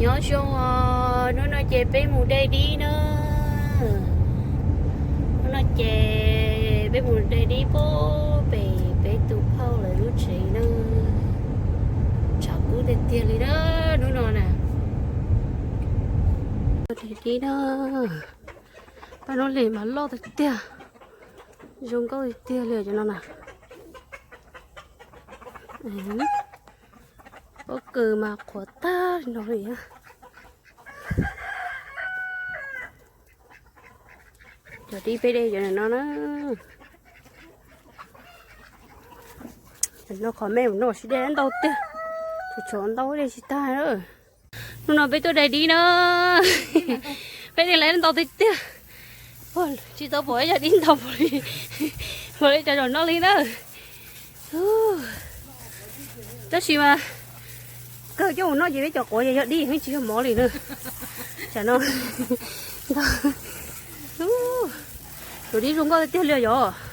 Nyob zoo os, hnub no ces peb mus de dib na. Hnub no ces peb mus de dib pem peb tus phauj lawv lub tsev na. Tshav kub tiag tiag li na, hnub no na. De dib na. Paj no li mas loj tiag tiag, zoo nkauj tiag tiag li cov no na. Pob kws mas qhuav tag li no li. Cov dib peb de cov no na. Cov no qhov me mus no sib de ntau tiag, tsuas tshuav ntau de tsis tag. Hnub no peb tuaj de dib na, peb de lawv ntau tiag tiag. Tsis tau pom ib co dib ntau npaum li, npaum li cov zaum no li na. Tab sis mas kawg coj mus noj ces peb cov quav ces yog dib, yeej tsis yog mov li na. Tsam no, cov dib zoo nkauj tiag tiag li yom.